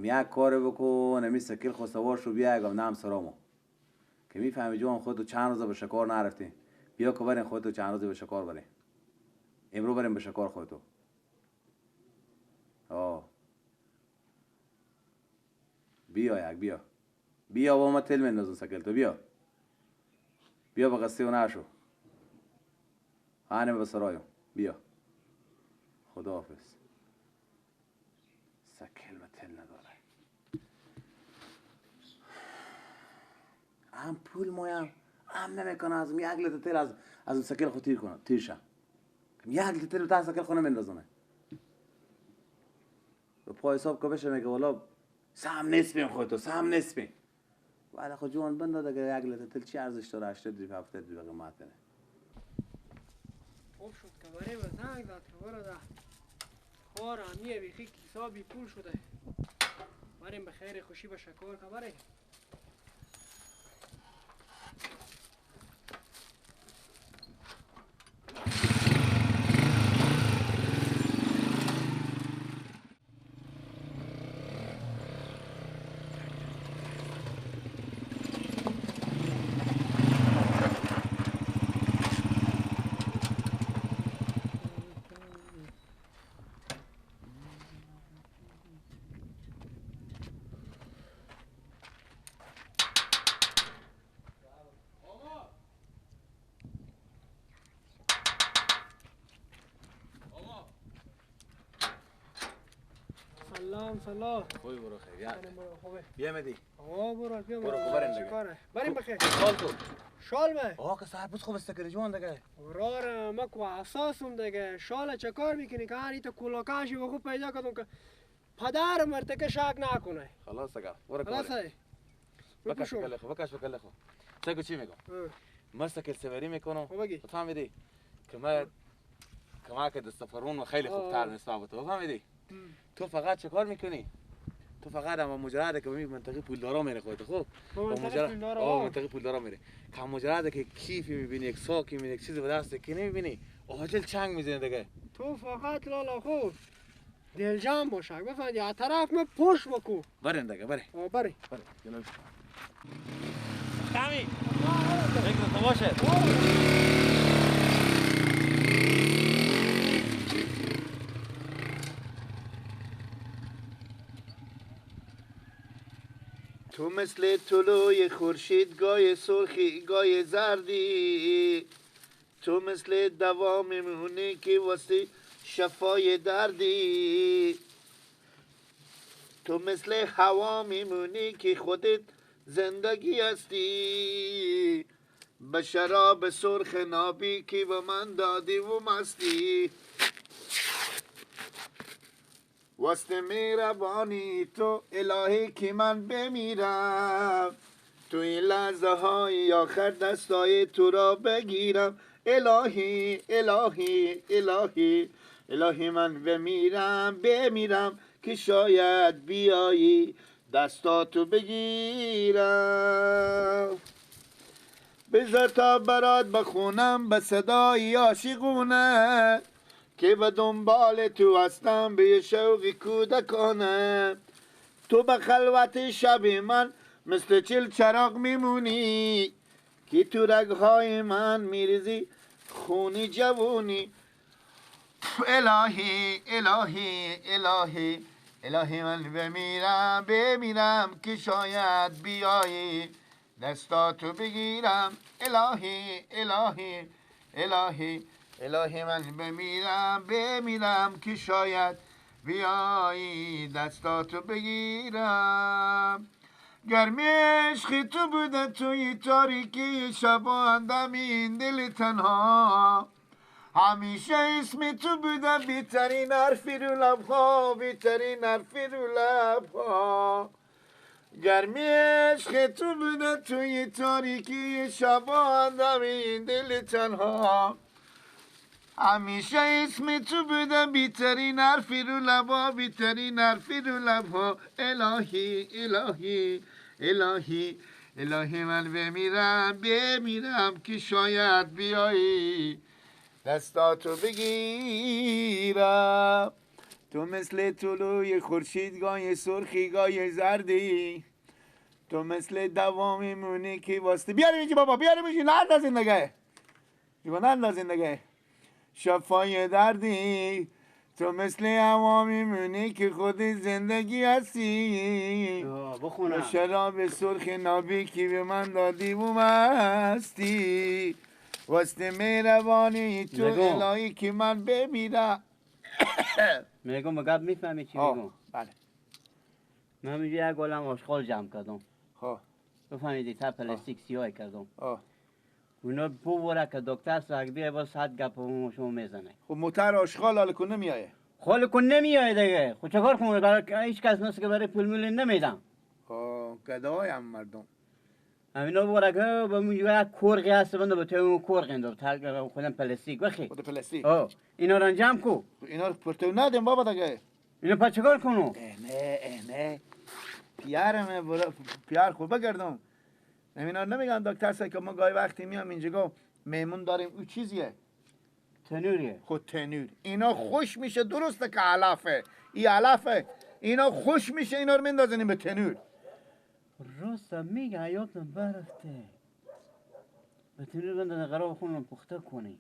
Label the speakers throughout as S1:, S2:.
S1: هم یک کار بکن، همی سکیل خود سوار شو بیا گم نام سرامو که میفهمی جوان خودتو چند روزه به شکار نرفتی. بیا که بریم خودتو چند روزه به شکار بریم. امرو بریم به شکار خودتو. آه بیا یک بیا بیا با ما تل مندازم سکل تو. بیا بیا به قصه و نشو هنم به سرایم. بیا خداحافظ. سکل و تل نداره. هم پول مایم هم نمیکنه ازم یک لطه تل از سکل خود تیر کنه تیر شم یک لطه تل تا سکل خونه مندازونه به پای حساب که بشه میگه والا سهم نسبیم خودتو سهم نسبیم. ولی خود جوان بنده دیگه یک لطه تل چی ارزش داره؟ 80 ریپ 70 ریپ قیمت نه.
S2: خوب شد که برای زنگ زد که برو ده کار همیه بیخی کیسا بی پول شده. بریم به خیر خوشی به شکار که بریم. سلام سلام.
S1: خوبی برو خیر. بیا مدی.
S2: آه برو بیا
S1: برو بریم دیگه.
S2: بریم بخیر.
S1: شال تو.
S2: شال من.
S1: آه که سرپوست خوب است که جوان دیگه.
S2: وراره ما کو اساسم دیگه. شال چه کار میکنی که هر ایتا کولاکاشی و خوب پیدا کردم که پدر مرتکه شک نکنه.
S1: خلاص دیگه. برو
S2: خلاص.
S1: بکش بکل خو بکش بکل خو. سگو چی میگم؟ ما سکل سواری میکنم. تو فهمیدی که ما که دست فرون خیلی خوبتر نسبت تو فهمیدی؟ تو فقط چه کار میکنی؟ تو فقط اما مجرده که به منطقه پولدارا میره خودت خوب؟ منطقه پولدارا میره. که مجرده که کیفی میبینی، یک ساکی میبینی، یک چیزی به دست که نمیبینی، عاجل چنگ میزنه دیگه.
S2: تو فقط لالا خوب دلجان باش، بفهمی از طرف من پشت بکو.
S1: بریم دیگه بریم.
S2: بریم.
S1: بریم. کمی. فکر تو باشه.
S3: تو مثل طلوع خورشید گای سرخی گای زردی، تو مثل دوا میمونی که واسه شفای دردی، تو مثل هوا میمونی که خودت زندگی هستی، به شراب سرخ نابی که به من دادی و مستی، واسه مهربانی تو الهی که من بمیرم، تو این لحظه های آخر دستای تو را بگیرم، الهی الهی الهی الهی من بمیرم بمیرم که شاید بیایی دستاتو بگیرم، بذار تا برات بخونم به صدای عاشقونه که به دنبال تو هستم به شوق کودکانه، تو به خلوت شب من مثل چل چراغ میمونی که تو رگهای من میریزی خونی جوونی، الهی الهی الهی الهی من بمیرم بمیرم که شاید بیایی دستاتو بگیرم، الهی الهی الهی الهی من بمیرم بمیرم که شاید بیایی دستاتو بگیرم، گرمی عشق تو بوده توی تاریکی شب و اندم این دل تنها، همیشه اسم تو بوده بیترین حرفی رو لبها، بیترین حرفی رو لبها، گرمی عشق تو بوده توی تاریکی شب و اندم این دل تنها، همیشه اسم تو بوده بیترین حرفی رو لبها، بیترین حرفی رو لبها، الهی الهی الهی الهی من بمیرم بمیرم که شاید بیایی دستاتو بگیرم، تو مثل طلوع خورشید گای سرخی گای زردی، تو مثل دوامی مونی که واسطه. بیاریم اینجا بابا، بیاریم اینجا، نندازین دیگه، نندازین دیگه. شفای دردی، تو مثل هوا میمونی که خود زندگی هستی.
S4: بخونم.
S3: شراب سرخ نابی که به من دادی و مستی، واسه مهربانی تو الهی که من بمیرم.
S4: میگم گپ میفهمی چی میگم؟
S3: بله.
S4: من میگم یک گلم آشغال جمع کردم.
S3: خب
S4: بفهمیدی تا پلاستیک سیاه کردم. اونا بوره که دکتر صاحب بیای باز صد گپ شما میزنه.
S3: خب موتر آشغال حال کن نمیایه.
S4: حال کن نمیایه دیگه. خب چیکار کنم؟ برای هیچ کس نیست که برای پول مول نمیدم.
S3: خب گدایم مردم.
S4: همینا بوره که با من یک کرغی هست بنده به توی اون کرغ انداخت. خودم پلاستیک بخی.
S3: خود پلاستیک.
S4: اینا رو جمع کو.
S3: اینا رو پرتو ندیم بابا دیگه.
S4: اینا پس چیکار کنم؟
S3: نه پیارمه برا پیار خوب بگردم. اینا نمیگن دکتر صاحب که ما گاهی وقتی میام اینجا میمون داریم او چیزیه؟
S4: تنوریه.
S3: خود تنور. اینا خوش میشه، درسته که علفه. این علفه. اینا خوش میشه، اینا رو میندازنیم به تنور.
S4: راست میگه حیاتم برفته. به تنور بندازن قرار خونم پخته کنی.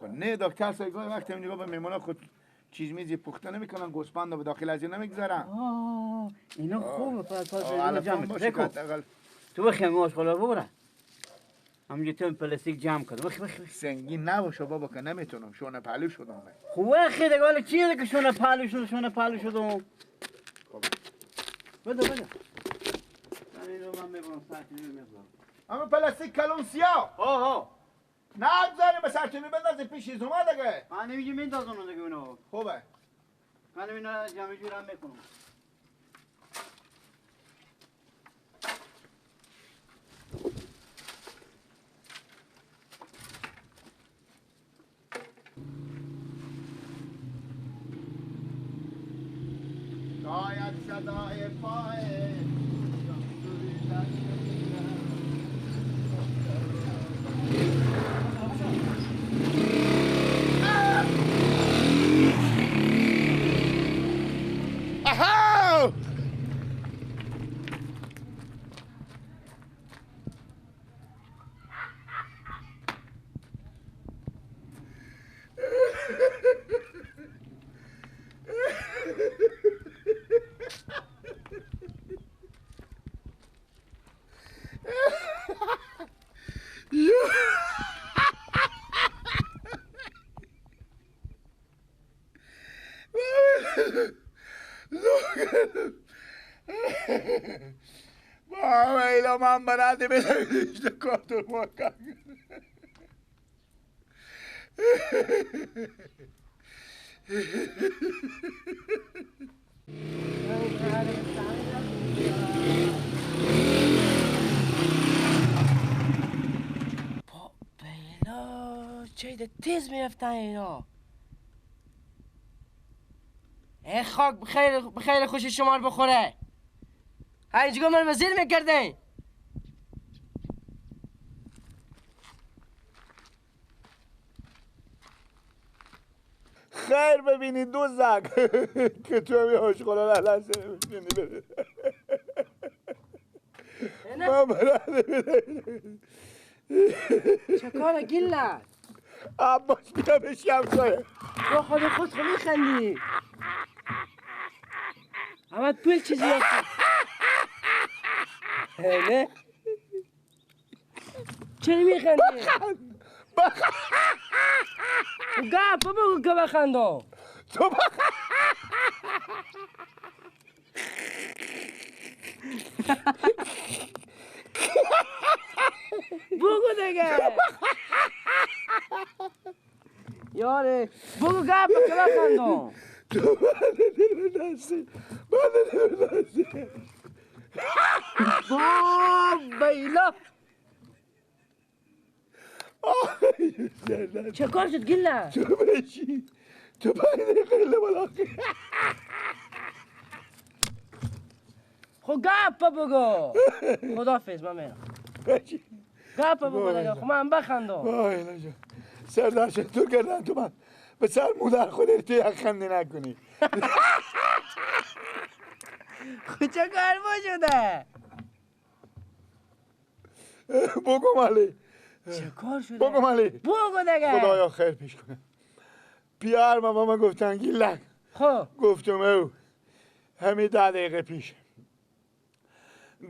S3: خب نه دکتر صاحب گاهی وقتی اینجا به میمونا خود چیز میزی پخته نمیکنن، گوسفند به داخل از این نمیگذارن.
S4: اینا خوبه. پس جمع کن. تو بخی همه آشغالا ببره. همونجا تو پلاستیک جمع کن. بخی بخی
S3: سنگین نباشه بابا که نمیتونم، شونه پهلو شدم.
S4: خب بخی دیگه حالا چیه که شونه پهلو شدم، شونه پهلو شدم. بده بده. من اینو من میبرم سرتونی میبرم.
S3: اما پلاستیک کلون سیاه.
S4: ها
S3: نگذاریم به سرتونی بندازیم پیش ایزوما دیگه.
S4: من نمیگه میندازم دیگه اونو.
S3: خوبه.
S4: من اینا جمع جورم میکنم.
S3: شاید صدای پای آها. من برنده بزنیش کارتون ماکن.
S2: بیلا چه تیز میرفتن اینا. ای خاک بخیر خوشی شما رو بخوره. اینجا من وزیر میکردین.
S3: خیر ببینی دو زک که تو همی آشغالا لحظه نمی‌بینی بره. من برنده
S2: چه کاره گیلت؟
S3: عباس بیا بشی همسایه.
S2: با خود خود خو میخندی. اما پول چیزی هستی؟ نه؟ چرا میخندی؟
S3: بخند بخند.
S2: گپ بگو که بخندم.
S3: تو بخند.
S2: بگو دیگه. یاره بگو گپ که بخندم.
S3: تو بنده دل دستی، بنده دل دستی.
S2: با بیلا چه کار شد گله؟
S3: تو بشی تو بنده قله بلاخی.
S2: خب گپ بگو. خدافظ من میرم. گپ بگو دیگه. خب من بخندم.
S3: وای جان. سردار چطور کردن تو من به سر مادر خودت تو یک خنده نکنی.
S2: خود چه کار شده؟
S3: بگو مالی
S2: چه کار شده؟
S3: بگو مالی
S2: بگو دیگه.
S3: خدایا خیر پیش کنه. پیار ما گفتن گیلک.
S2: خب
S3: گفتم او همین 10 دقیقه پیش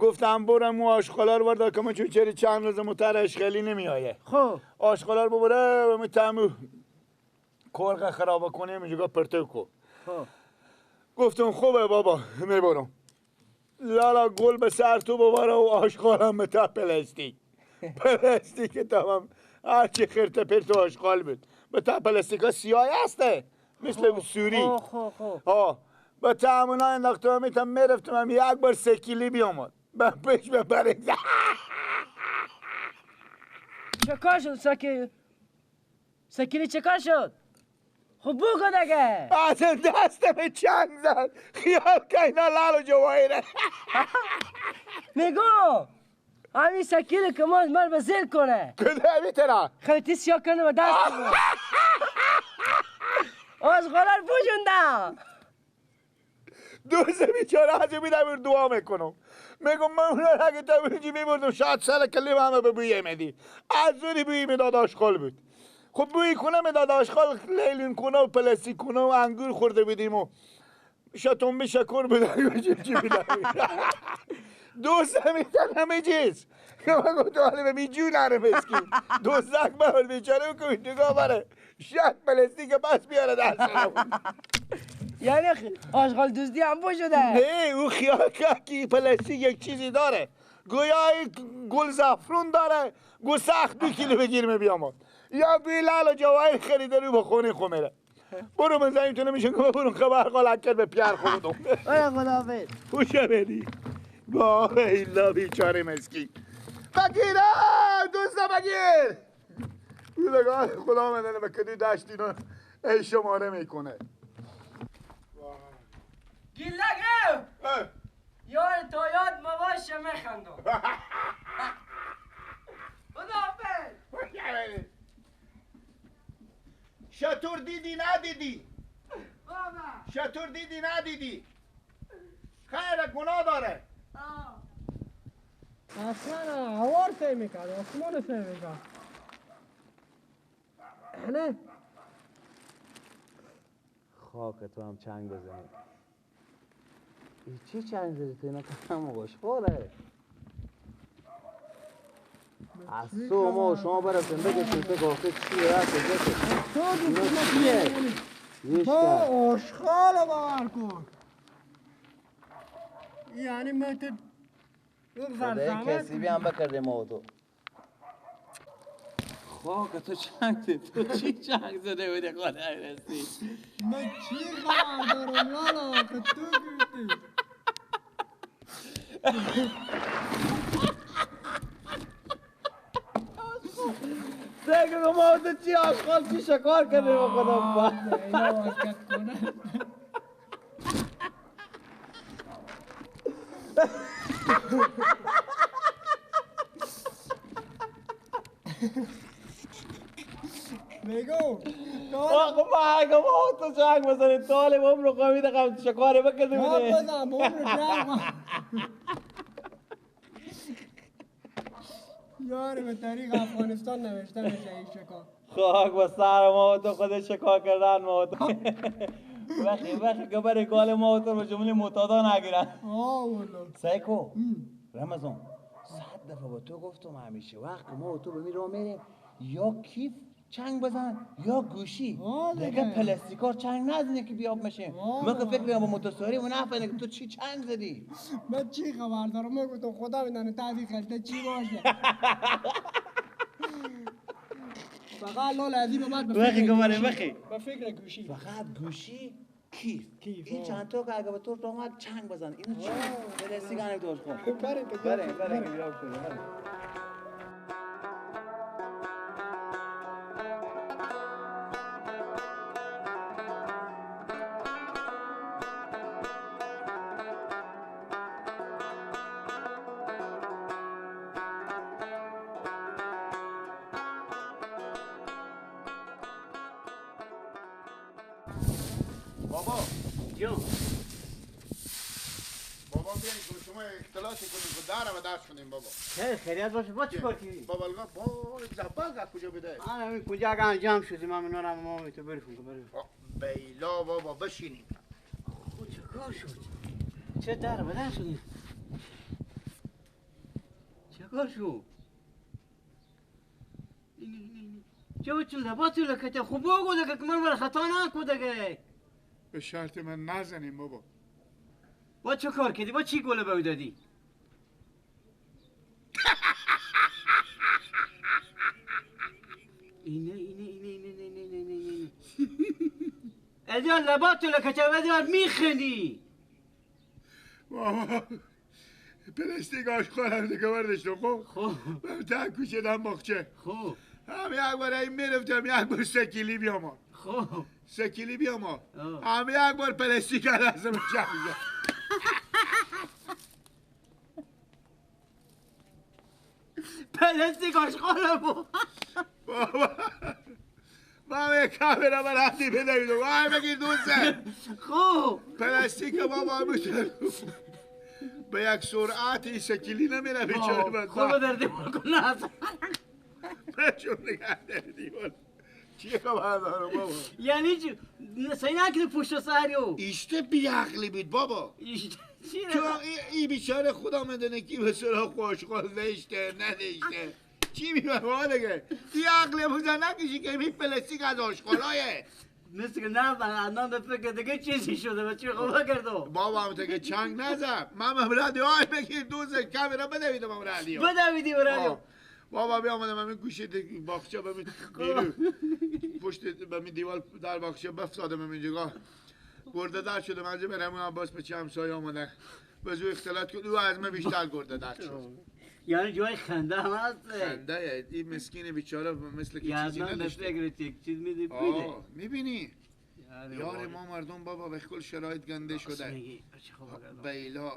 S3: گفتم برم و آشغالا رو بردار که من چون چرا چند روز متر اشغالی نمیآیه.
S2: خب
S3: آشغالا رو ببره و میتمو کرغ خراب کنیم اینجا پرتو کو.
S2: خب
S3: گفتم خوبه بابا میبرم. لالا گل به سر تو ببره و آشغالم به تا پلاستیک. پلاستیک تمام هرچی خرت پرت آشغال بود. به تا پلاستیک ها سیاه هسته مثل سوری.
S2: خب خب
S3: ها به تعمونا انداختم میتم میرفتم هم یک بار 3 کیلی بیامد به پیش ببرید.
S2: چه کار شد سکی؟ سکیلی چه کار شد؟ خب بگو دیگه.
S3: اصلا دستم چنگ زد خیال که اینا لال و جواهره.
S2: میگو همین سکیلی که مال مال به زل کنه
S3: کده میتونه
S2: خیلی سیاه کنه و دست از غلال بوجوندم.
S3: دوست بیچاره از میدم دعا میکنم میگم من اونا رو اگه تا اینجا میبردم شاید سر کلیم همه به بوی میدی از زوری بوی میداد آشغال بود. خب بوی کنه میداد آشغال لیلون کنه و پلاستیک کنه و انگور خورده بودیم و شتون شکر بودیم چی بودیم. دوست میتن همه چیز من گفتم حالا به جون نره مسکین دوزک بر بیچاره بکنی نگاه بره شاید پلاستیک بس بیاره دست.
S2: یعنی آشغال دزدی هم شده؟
S3: نه او خیال کرد که پلاستیک یک چیزی داره گویا گل زعفرون داره گو سخت 2 کیلو بگیرم بیامد یا بی لال و جواهر خریده رو به خونه خو میره. برو من زمین تو نمیشن که برو خبر قالک کرد به پیار خودم.
S2: آیا خداحافظ.
S3: خوش آمدی. وای ایلا بیچاره مسکین. بگیر دوستا بگیر. خدا مدنه به کدی دشت اینو ای شماره میکنه.
S2: گیلک یار تا یاد مواشه میخندم. خداحافظ.
S3: شطور دیدی ندیدی؟ شطور دیدی ندیدی؟ خیر گناه داره.
S2: اصلا هوار سی میکرد آسمان سی میکرد. نه
S1: خاک تو هم چنگ بزنی. چی چنگ زدی تو اینا که هم آشغاله. از تو ما و شما برفتیم بگشیم تو گفته چیه رفت اینا چیه؟
S2: با آشغال باور کن. یعنی من تو
S1: خدای کسی هم بکردیم ما و تو. خاک تو چنگ زدی تو چی چنگ زده بودی خدای رسی؟
S2: من چی خبر دارم لالا که تو گفتی؟
S1: سگه ما تو چی آشغال چی شکار کردیم با خدا.
S2: اینا واسکت کنه. میگو
S1: آقا ما اگه ما تو چنگ بزنی طالب عمر قوی دقم شکاره بکردیم.
S2: بزن عمر جنگ یار به تاریخ افغانستان نوشته میشه این شکار.
S1: خاک و سر ما تو خود شکار کردن ما تو. وقتی وقتی که برای گال ما تو به جمله معتادا نگیرن.
S2: آه والله.
S1: سایکو رمضان 100 دفعه با تو گفتم همیشه وقت ما تو به می رو میریم یا کیف چنگ بزن یا گوشی دیگه پلاستیکار چنگ نزنی که بیاب میشیم. من که فکر می‌کنم با موتورسواری و نفهمیدم که تو چی چنگ زدی.
S2: من چی خبر دارم؟ من گفتم خدا میدونه تعدیل خلطه چی باشه. فقط لال عظیم اومد به فکر گوشی.
S1: فقط گوشی کیف این چند تا که اگه به تو اومد چنگ بزن اینو چی پلاستیک انک دوش کن.
S2: بریم
S1: بریم بریم بیاب کنیم.
S3: بابا
S4: جان
S3: بابا بیاین که شما اختلاطی کنیم که در و درس کنیم بابا.
S4: خیر خیریت باشه. با چی کار کردی؟
S3: بابا الگا با زبال کجا بده؟
S4: آره همین کجا اگه انجام شدیم من اینا رو ما تو برفون که بریم.
S3: بیلا بابا بشینیم.
S4: خب چه کار شد؟ چه در و در شدیم؟ چه کار شد؟ چه بچون لباتی لکته خوب بگو دیگه که من خطا نکو دیگه.
S3: به شرط من نزنیم بابا.
S4: با چه کار کردی؟ با چی گله به دادی؟ اینه اینه اینه اینه اینه اینه اینه ادیان لباتو لکته ادیان میخندی.
S3: بابا پلاستیک آشغالم دیگه برداشتم. خب
S4: خب
S3: من تا کوچه دم باغچه.
S4: خب
S3: هم یک بار این میرفتم یک بار سکیلی بیام.
S4: خب
S3: سکیلی بیام هم یک بار پلاستیک لازم میشه.
S4: پلاستیک آشغالم بود.
S3: بابا من یک کامرا برندی بدهید وای بگیر دوسته.
S4: خب
S3: پلاستیک بابا میشه به یک سرعتی سکیلی نمیره بیچاره بد.
S4: خب در دیوار کن اصلا.
S3: چون نگه در دیوار چیه خبر دارم بابا؟
S4: یعنی چی؟ سعی نکنی پشت سریو
S3: ایشته بیعقلی بود بابا.
S4: ایشته چیه؟
S3: چون ای بیچاره خدا میدونه کی به سراغ خوشخوال نشته نداشته چی میبره دیگه. بیعقلی بوزن نکشی که این پلاستیک از آشغالایه.
S4: مثل که نه عدنان به فکر دیگه چیزی شده و چی خوبه کردو
S3: بابا هم که چنگ نزد. من هم رادیو های بگیر دوزه کامرا بدویدم هم رادیو
S4: بدویدی رادیو.
S3: بابا بیا آمدم همین گوشه باغچه به بیرون پشت به می دیوال در باغچه بفسادم همین جگاه گرده در شدم. از برم عباس به چه همسایه آمده به زو اختلاط کرد او از من بیشتر گرده در شد.
S4: یعنی جای خنده هم هست.
S3: خنده این مسکین بیچاره مثل که چیزی نداشته.
S4: یعنی به فکر چیز میدی
S3: میبینی یار ما مردم بابا به کل شرایط گنده شده. بیلا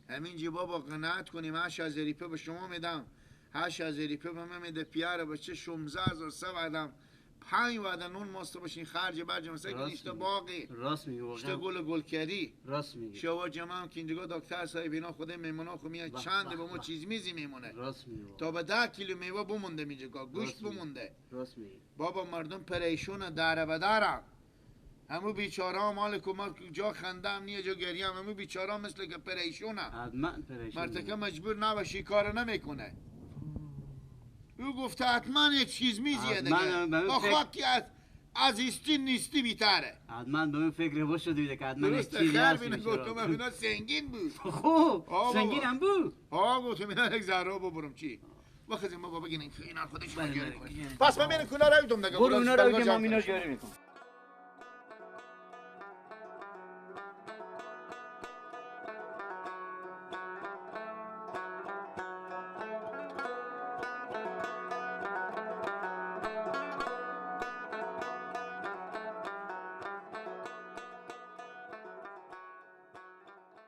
S3: همینجی بابا قناعت کنیم. 8,000 ریپه به شما میدم 8,000 ریپه به من میده پیاره بچه 16,000 سه وعدم 5 وعده نون ماسته باشین خرج برج مثلا که نیشته باقی
S4: راست میگه
S3: اشته گل گلکری
S4: راست میگه.
S3: شوا جمع هم که اینجا دکتر صاحب اینا خود میمونا خو میاد چند به ما چیز میزی میمونه.
S4: راست میگه
S3: تا به 10 کیلو میوه بمونده اینجا گوشت بمونده.
S4: راست میگه
S3: بابا مردم پریشون دره به درم. همو بیچاره مال ما جا خنده هم نیه جا گریه هم. همو بیچاره مثل که پریشونه.
S4: حتما پریشونه.
S3: مرتکه مجبور نباشی کارو نمیکنه. او گفته حتما یک چیز میزیه دیگه. با خاکی از ایستی نیستی بیتره.
S4: حتما به من فکر باشه دیگه که حتما یک چیزی هست.
S3: درسته خیر بینه گفتم اینا سنگین بود.
S4: خب سنگین هم بود.
S3: ها گفتم اینا یک ذره ببرم چی. وقتی ما بابا بگین اینا خودش جاری کنه. پس من میرم کلا رو میدم دیگه.
S4: برو اونا رو که من اینا جاری میکنم.